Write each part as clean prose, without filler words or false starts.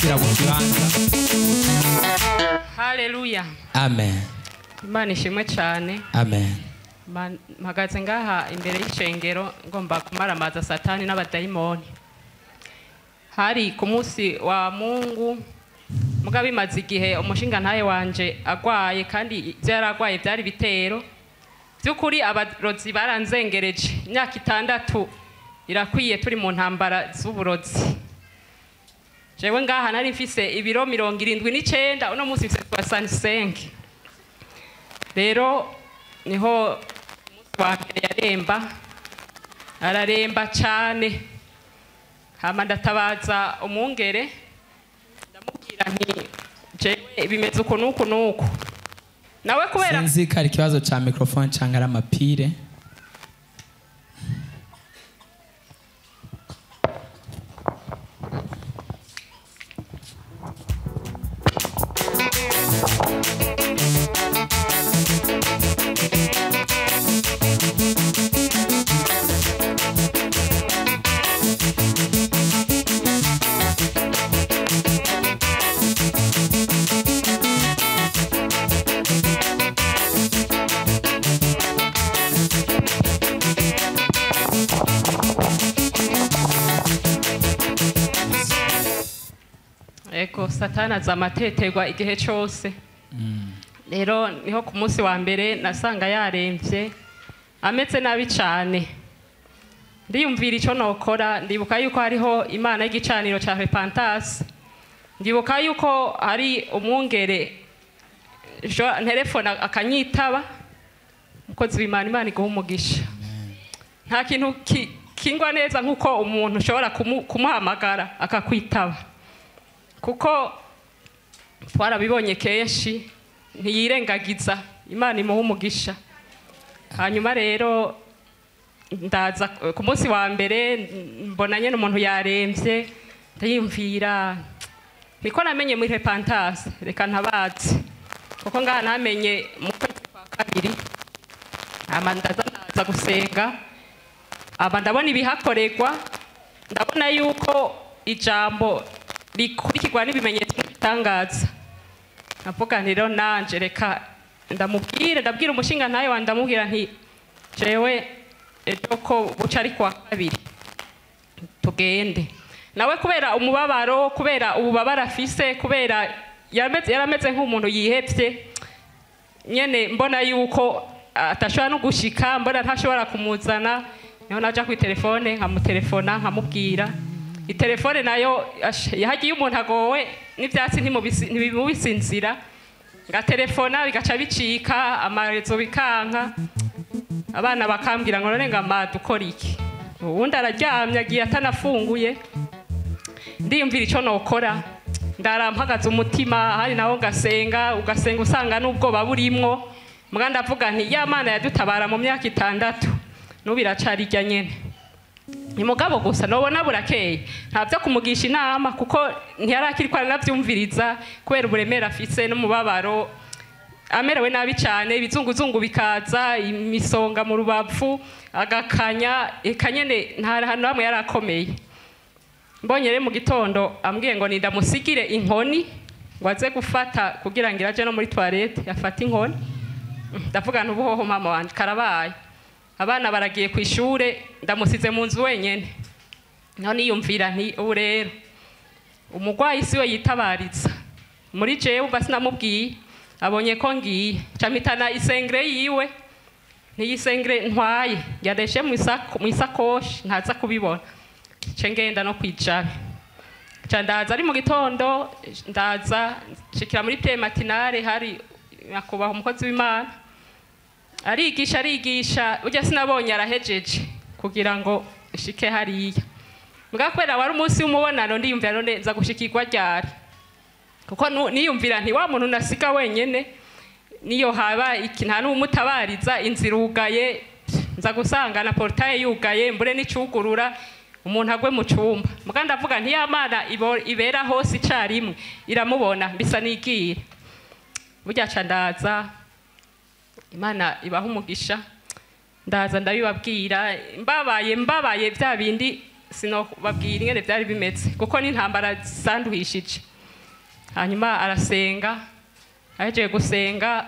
Gusubira mu kibanza. Haleluya. Amen. Imana ishimwe cyane. Amen. Mpagaze ngaha imbere y'ishengero ngomba kumaramaza Satani n'abadayimoni. Hari ku munsi wa Mungu, mugabo bimaze igihe umushinga ntaye wanje agwaye, kandi ibyo yaragwaye byari bitero by'ukuri. Abarozi baranzengereje imyaka 6 irakwiye turi mu ntambara z'uburozi. Jewe ngaha nari mfise ibiro 79, uno munsi mfise 65. Rero niho umunsi wa mbere yaremba, araremba cyane. Hama ndatabaza umwungere, ndamubwira nti jewe bimeze uku n'uku n'uku. Nawe kubera Sinzi ko ari ikibazo ca microphone canke ari amapire. Ego, Satani aza amateterwa igihe cose. Rero niho ku munsi wa mbere nasanga yaremvye, ameze nabi cane. Ndiyumvira ico nokora, ndibuka yuko hariho Imana y'igicaniro ca Repantas. Ndibuka yuko hari umwungere nterefona akanyitaba. Umukozi w'Imana, Imana iguha umugisha. Nta kintu kingwa neza nkuko umuntu ushobora kumuhamagara akakwitaba. Kuko twarabibonye kenshi ntiyirengagiza, Imana imuha umugisha. Hanyuma rero ndaza ku munsi wa mbere mbona nyene umuntu yaremvye, ndiyumvira niko namenye muri Repantas, reka ntabaze kuko ngaha namenye mu kwezi kwa kabiri. Hama ndaza gusenga, aba ndabona ibihakorerwa, ndabona yuko ijambo rikurikirwa n'ibimenyetso bitangaza. Navuga nti rero nanje reka ndamubwire, ndabwira umushinga ntaye wa, ndamubwira nti jewe ejo ko buca ari kuwa kabiri tugende. Nawe kubera umubabaro, kubera ububabare afise, kubera yarameze nk'umuntu yihevye nyene, mbona yuko atashobora no gushika, mbona ntashobora kumuzana. Niho naja kuri telefone nkamutelefona nkamubwira. Itelefone nayo yahagiye umuntu agowe n'ivyatsi ntibimubisinzira, ngatelefona bigaca bicika, amarezo bikanka. Abana bakambwira ngo none ngama dukora iki, uwundi araryamye agiye atanafunguye. Ndiyumvira ico nokora, ndarampagaza umutima, hari naho ngasenga, ugasenga usanga n'ubwoba burimwo. Mbwa ndavuga nti ya Mana yadutabara mu myaka 6 n'ubu iracari irya nyene. Ni mugabo gusa nobona burakeye, nta vyo kumugisha inama kuko ntiyarakiriko aranavyumviriza kubera uburemere afise n'umubabaro, amerewe nabi cane, ibizunguzungu bikaza, imisonga mu rubavu, agakanya, eka nyene nta hantu hamwe yarakomeye. Mbonye rero mu gitondo ambwiye ngo nindamusigire inkoni ngo aze gufata kugira ngo iraje no muri toilette afate inkoni. Ndavuga nti ubuhoho mama wanje karabaye, abana baragiye kwishure, ndamusize mu nzu wenyene. Naho niyumvira nti ubu rero umugwayi siwe yitabariza muri jewe, umva sinamubwiye, abonye ko ngiye nca mpitana isengere yiwe, ntiyisengere ntwaye yareshe mu isakoshi ntaza kubibona. Nce ngenda no kwijabe, nca ndaza ari mu gitondo, ndaza nshikira muri pre matinale, hari nyakubahwa umukozi w'Imana arigisha, arigisha burya sinabonye arahejeje kugira ngo nshike hariya. Mbwa kubera wari umunsi w'umubonano, ndiyumvira none nza gushikirwa ryari, kuko niyumvira nti wa muntu nasiga wenyene niyo haba iki nta n'umutabariza, inzira ugaye, nza gusanga na portail yugaye, mbure n'icugurura umuntu agwe mu cumba. Mbwa ndavuga nti ya Mana ibera hose icarimwe iramubona, mbisa nigira. Burya ca ndaza, Imana ibaha umugisha, ndaza ndabibabwira, mbabaye mbabaye bya bindi sinobabwira ingene byari bimeze, kuko n'intambara zanduhishije. Hanyuma arasenga, ahejeje gusenga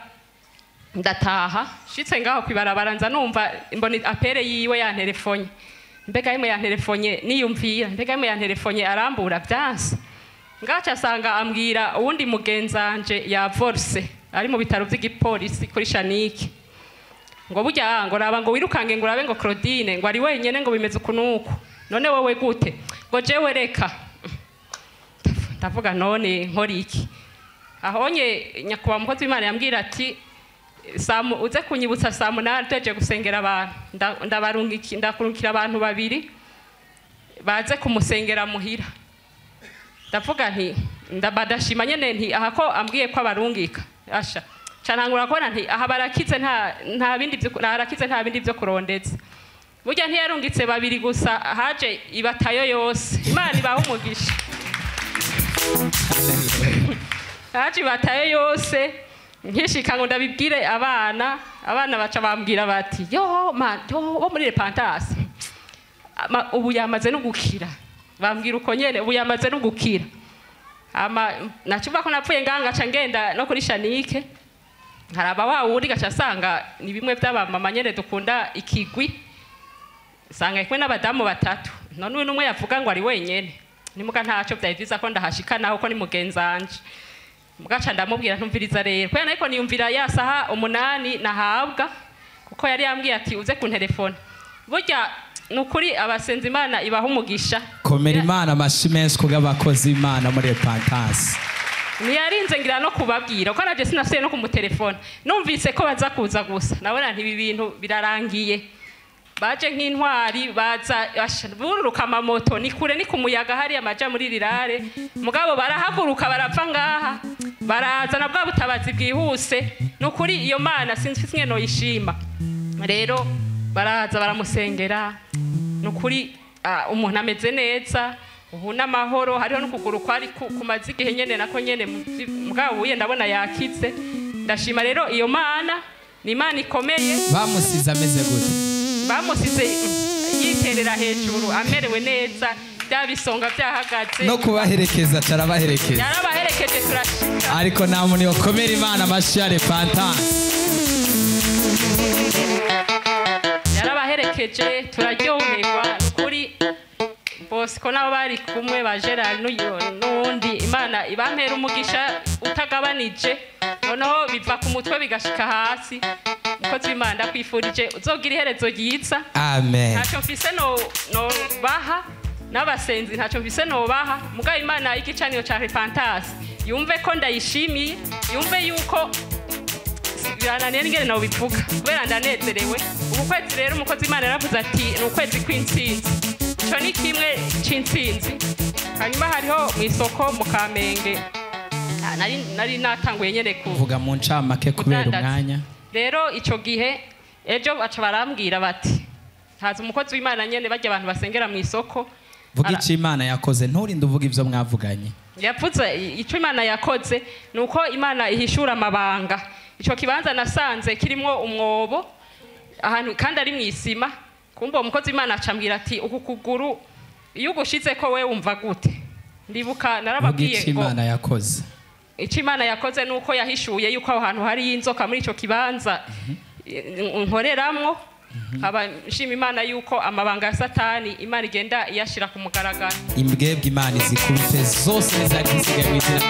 ndataha. Shitse ngaho kwibarabara nza numva mbona apere yiwe yanterefonye. Mbega imwe yanterefonye niyumvira, mbega imwe yanterefonye arambura byanse. Ngaca asanga ambwira uwundi mugenzanje ya Vorse ari mu bitaro by'igipolisi kuri Shanike. Ngo burya ngo raba ngo wirukange ngo urabe ngo Claudine ngo ari wenyene ngo bimeze ukunuko. None wowe gute? Ngo jewe reka. Ndavuga none nkora iki? Ahonye nyakuba mukozi w'Imana yambwira ati uze kunyibutsa saa 8 tuje gusengera abantu. Ndabarungiki ndakurungikira abantu babiri baze kumusengera muhira. Ndavuga nti ndabadashima nyene nti aha ko ambwiye ko abarungika. Asha canangura kubona nti aha barakize nta bindi byo narakize nta bindi byo kurondeza. Burya ntiyarungitse babiri gusa, haje ibatayo yose. Imana ibaha umugisha. Haje ibatayo yose. Nkishika ngo ndabibwire abana, abana baca bambwira bati yo ma yo bo muri Repentance ubu yamaze no gukira. Bambwira uko nyene ubu yamaze no gukira. Ama nacuba ko napfuye nganga ca ngenda no kuri Shanike. Haraba wa wuri gaca sanga ni bimwe by'abamama nyene dukunda ikigwi. Sanga kumwe n'abadamu batatu. None uyu numwe yavuga ngo ari wenyene. Nimuga ntaco byari vyiza ko ndahashika naho ko ni mugenzanje. Mugaca ndamubwira ntumviriza rero. Kubera ariko niyumvira ya saha 8 nahabwa kuko yari yambwiye ati uze ku telefone. Burya nukuri abasenzi Imana ibaha umugisha. Komera Imana amashi menshi kugabakozi Imana muri Repentance. Niyarinze ngira no kubabwira ko naje sinasuye no kumutelefone. Numvise ko baza kuza gusa. Nabona nti ibi bintu birarangiye. Baje nk'intwari baza bururuka amamoto ni kure ni kumuyaga hari amaja muri rirare. Mugabo barahaguruka barapfa ngaha. Baraza na bwa butabazi bwihuse. Nukuri iyo Mana sinzi mwe no yishima. Rero baraza baramusengera. Nukuri umuntu ameze neza. Ubu n'amahoro hariho n'ukuguru kwari kumaze igihe nyene nako nyene mugabo uye ndabona yakitse. Ndashima rero iyo Mana ni Imana ikomeye. Bamusize ameze gute? Bamusize yiterera hejuru amerewe neza, bya bisonga byahagaze. No kubaherekeza tarabaherekeza. Yarabaherekeje turashika. Ariko nta muntu yokomera Imana amashi ya Repentance. Yarabaherekeje turaryoherwa nukuri. Bosco nabo bari kumwe ba Gerard n'undi Imana ibampera umugisha utagabanije. Noneho biva ku mutwe bigashika hasi. Mukozi w'Imana ndakwifurije uzogira iherezo ryiza. Amen. Ntacyo mfise no baha n'abasenzi, ntacyo mfise no baha. Mugabo Imana y'igicaniro ca Repentance yumve ko ndayishimiye, yumve yuko birananiye ngene nawe bivuga kubera ndanezerewe. Ubu kwezi rero umukozi w'Imana yaravuze ati ni ukwezi kw'intsinzi. Ico ni kimwe c'intsinzi. Hanyuma hariho mu isoko mu Kamenge nari natanguye nyene kuvuga mu ncamake kubera umwanya. Rero ico gihe ejo baca barambwira bati haza umukozi w'Imana nyene bajya abantu basengera mu isoko. Vuga ico Imana yakoze, nturinde uvuga ivyo mwavuganye. Yavuze ico Imana yakoze nuko Imana ihishura amabanga. Ico kibanza nasanze kirimo umwobo ahantu kandi ari mu isima. Kumbe umukozi w'Imana acambwira ati uku kuguru iyo ugushize ko we wumva gute? Ndibuka narababwiye ngo Imana yakoze. Ico Imana yakoze nuko yahishuye yuko aho hantu hari inzoka muri ico kibanza nkoreramwo. Aba nshima Imana yuko amabanga ya Satani Imana igenda iyashira ku mugaragaro. Imbwebwe Imana izikubite zose zari zisigaye mu izina.